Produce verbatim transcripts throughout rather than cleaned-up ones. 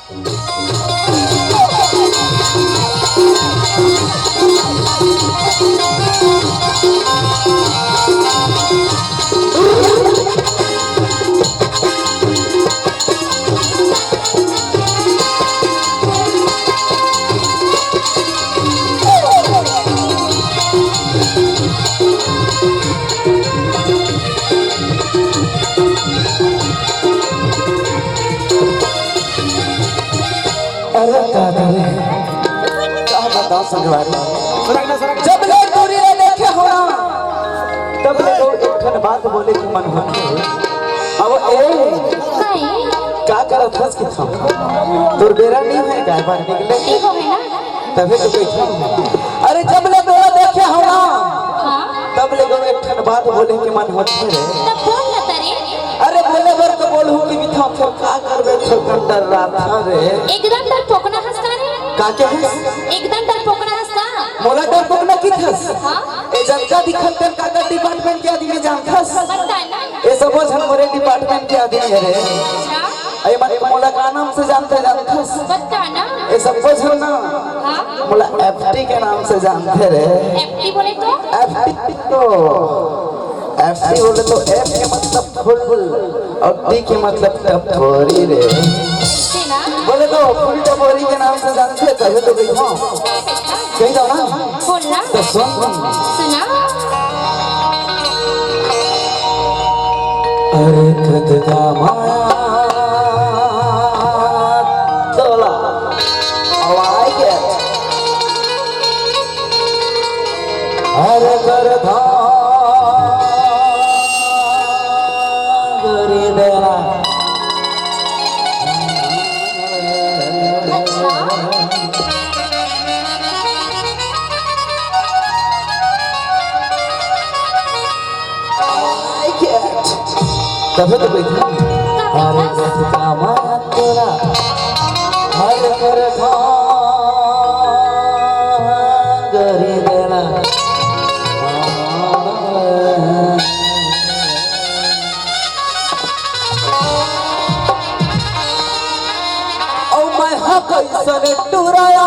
अरे का करे, का बताओ संगवारी। सुनक ना, सुनक। जब ले दूरी ले देखे हो ना, तब ले वो एक ठन बात बोले के मन होथे। अब ए, का करत हस कि हम? तोर बेरा नहीं है, काय बार निकले? नहीं होवे ना। तभी तो बैठा हूँ। अरे जब ले बेरा देखे हो ना, हाँ? तब ले वो एक ठन बात बोले के मन होथे रे। तब बोल ना तरे। अरे बोले बर तो बोलहूँ कि बिथा, फिर का करबे, फिर कम डर्राथँव रे। एकदम डरपोकना हस का रे? का के हस? एकदम डरपोकना हस का? मोला डरपोकना किथस? हाँ? ए जनता दिखत तेन का, का department के आदमी जानथस? बता ना। ए सबो झन मोरे department के आदमी हरे। अच्छा। ए मन मोला का नाम से जानथे जानथस? बता ना। ए सबो झन ना। हाँ? मोला एफ टी के नाम से जानथे रे। एफ टी बोले तो? एफ टी तो, एफ टी बोले तो एफ के मतलब फूल और टी के मतलब टपोरी रे। ऐसे ना? बोले तो फूल टपोरी के नाम से जानथे, तभी तो गई हूँ। कहीं जाओ ना। बोल ना। तो सुन। सुना। अरे कद दामा तोला। अब आए के। अरे कर धांगरी देला। अच्छा। तभे तो बैठा। अरे बस कामा तोरा, हर कर गरी देला। ओ मैं हा कैसन टुराया।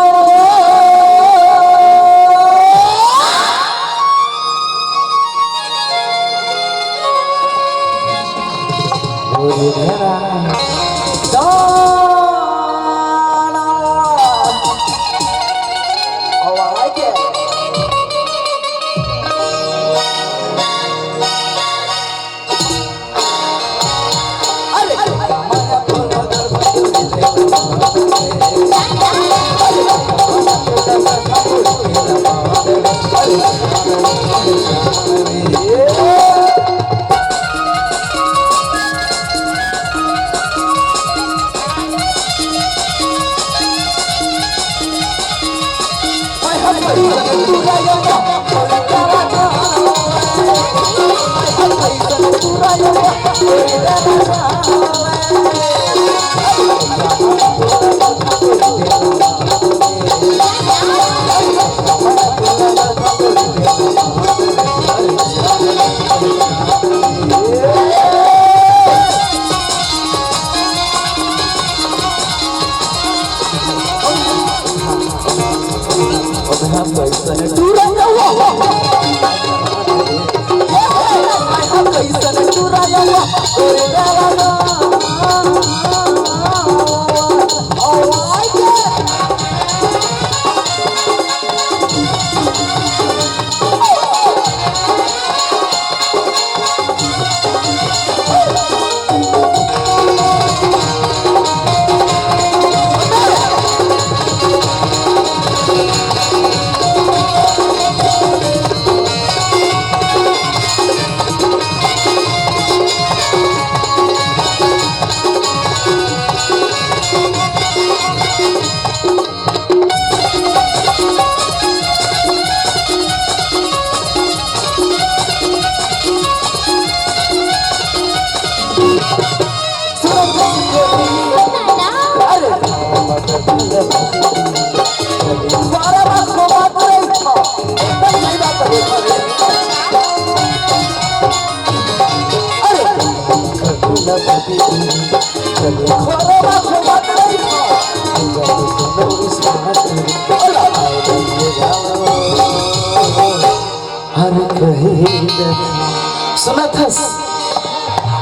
सुनत हस?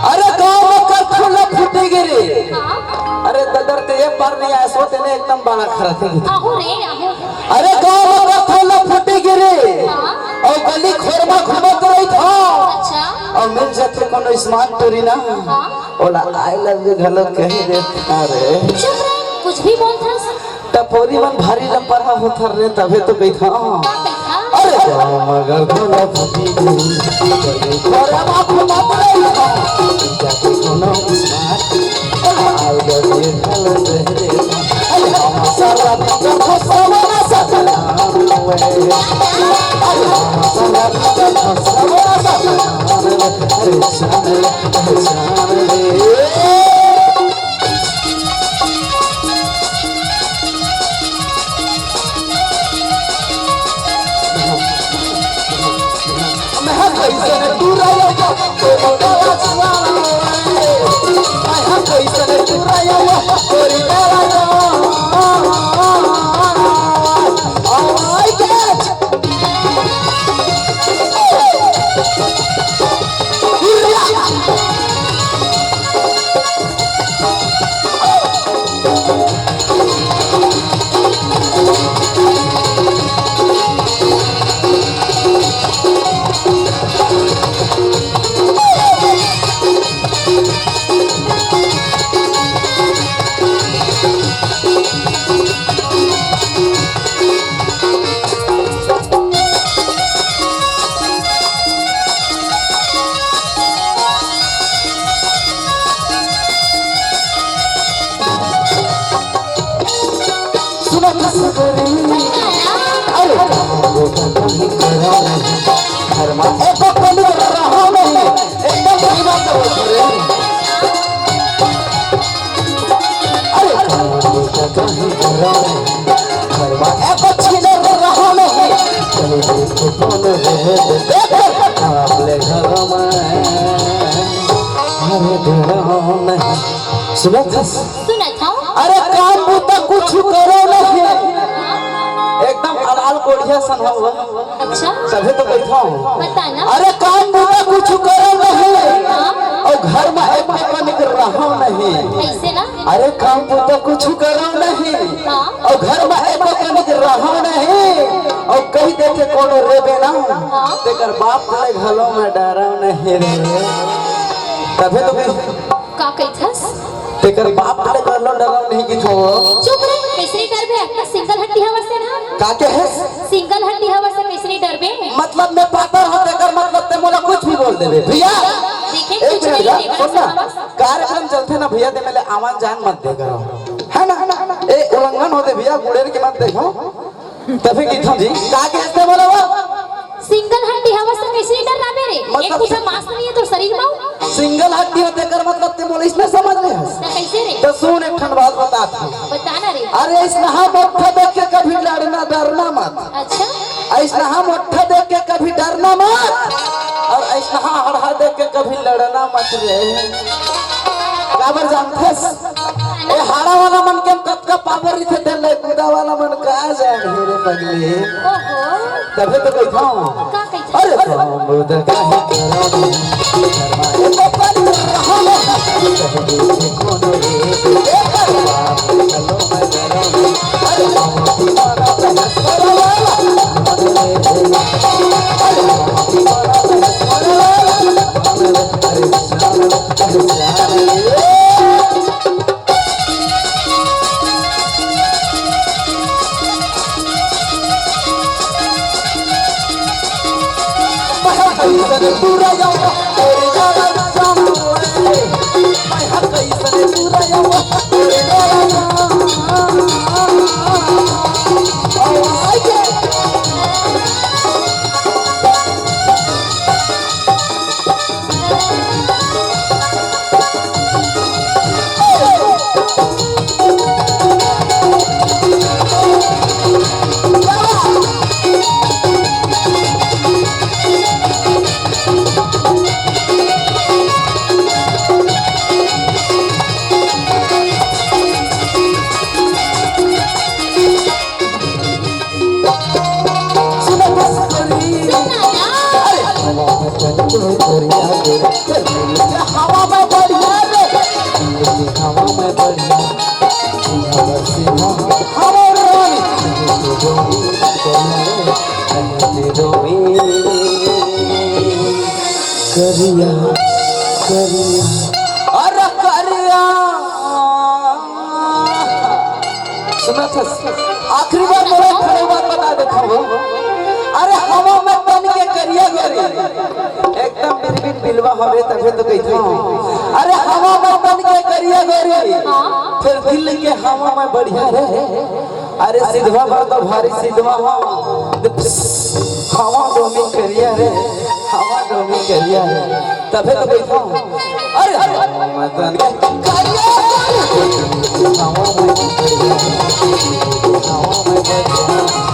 अरे गाँव में करथन ला फूटी गिरी। हाँ। अरे ददर ते एक बार नहीं आया, सोते ने एकदम बाला खरा थे। आहो रे, आहो। अरे गाँव में करथन ला फूटी गिरी। हाँ। अउ गली खोर में घूमत रही था। अच्छा। अउ मिल जाथे कोनो स्मार्ट टूरी ना। हाँ। ओला I love you घलो कह दे। अरे। चुप रे, कुछ भी बोलथस। टपोरी मन भारी लपरहा होथर रे, तभे तो कहिथंव। का कहिथस? अरे, जाम अगर भला फूटी गई, अरे, बाप रे, बाप रे। जाके कोनो स्मार्ट, आए गए भला रे। अरे, हम सारा दिन का फंसा वाला सपना में। अरे, हम सारा दिन का फंसा वाला सपना में। अरे, जान रे, अरे, जान रे। सुनत सुंदरी, अरे, घर में एको कली रहा नहीं, एकदम सही बात बोल रहे हैं। अरे, कहीं घर में, घर में एको छीने रहा नहीं, चलो देख कौन रहे, देख, आप ले घर में, अरे, घर में। सुनत हस? सुनत हूँ। अरे काम बूता कुछ करो नहीं। एकदम अलाल कोढ़िया सन हव। अच्छा। तभे तो बैठा हूँ। बता ना। अरे काम बूता कुछ करो नहीं। हाँ। अउ घर में एक कनिक रहो नहीं। कैसे ना? अरे काम बूता कुछ करो नहीं। हाँ। अउ घर में एक कनिक रहो नहीं। अउ कहि देथे कोनो रेबे ना। हाँ। तेकर बाप ले घलो में डरो नहीं रे। तभे तो मैं का कहिथस? तेकर बाप ले घलो डरो नहीं कि थो। चुप रे, कैसे नहीं डरबे? अपना सिंगल हड्डी हवस ते ना। का कहेस? सिंगल हड्डी हवस ते कैसे नहीं डरबे? मतलब मैं पातर हूँ, तेकर मतलब ते मोला कुछ भी बोल देबे। भैया, देखे, एक कुछ मिनट नहीं, जा, तेकर सुन ना। समझ। कार्यक्रम चलथे ना भैया, ते मेले आवन जान मत दे करो। है ना, है ना, है ना? ए, उल्लंघन होथे भैया, गुड़ेर के मत देखो। तभे कहिथंव जी, का कहेस ते मोला वो? सिंगल हड्डी हवस ते कैसे नहीं डरना बे रे? मतलब एक कुछ मांस नहीं है तो शरीर में। सिंगल हड्डी होथे तेकर मतलब ते मोला इसने समझ ले हस। तो कैसे रे? तो सुन एक ठन बात बतात हूँ। बता ना रे। अरे इसनहा मोट्ठा देख के कभी लड़ना डरना मत। अच्छा। इसनहा मोट्ठा देख के कभी डरना मत। अउ इसनहा हड़हा देख के कभी लड़ना मत रे। काबर जानथस? ए हाड़ा वाला मन के कतका पावर रहिथे, तेन ले कूदा वाला मन का जान हे रे पगली। ओहो। तभे तो कहिथंव। का कहिथंव? अरे बाबू दा काहे करो रे? ए बाबा रे, रहा ना। कभी देखो न रे। ए बाबा, चलो मैं करो रे। अरे बाबू दीवाना तो हंस करो वाला। अरे बाबू दीवाना तो हंस करो वाला। अरे जान, अरे जान रे। करिया, करिया, अरे करिया। सुनत हस, आखिरी बार मोला एक ठन बात बता देथव। अरे हवा में तन के करिया गोरी, एकदम बिरबिट बिलवा हवे तभे तो कहिथव। अरे हवा में तन के करिया गोरी, हाँ। फेर दिल के हवा में बढ़िया रे। अरे सिधवा बर तो भारी सिधवा हो। हवा डोमी करिया रे, हवा डोमी करिया रे। तभे तो कहिथव। अरे हवा में तन के करिया रे। हवा में तन के करिया रे। हवा में तन के करिया रे।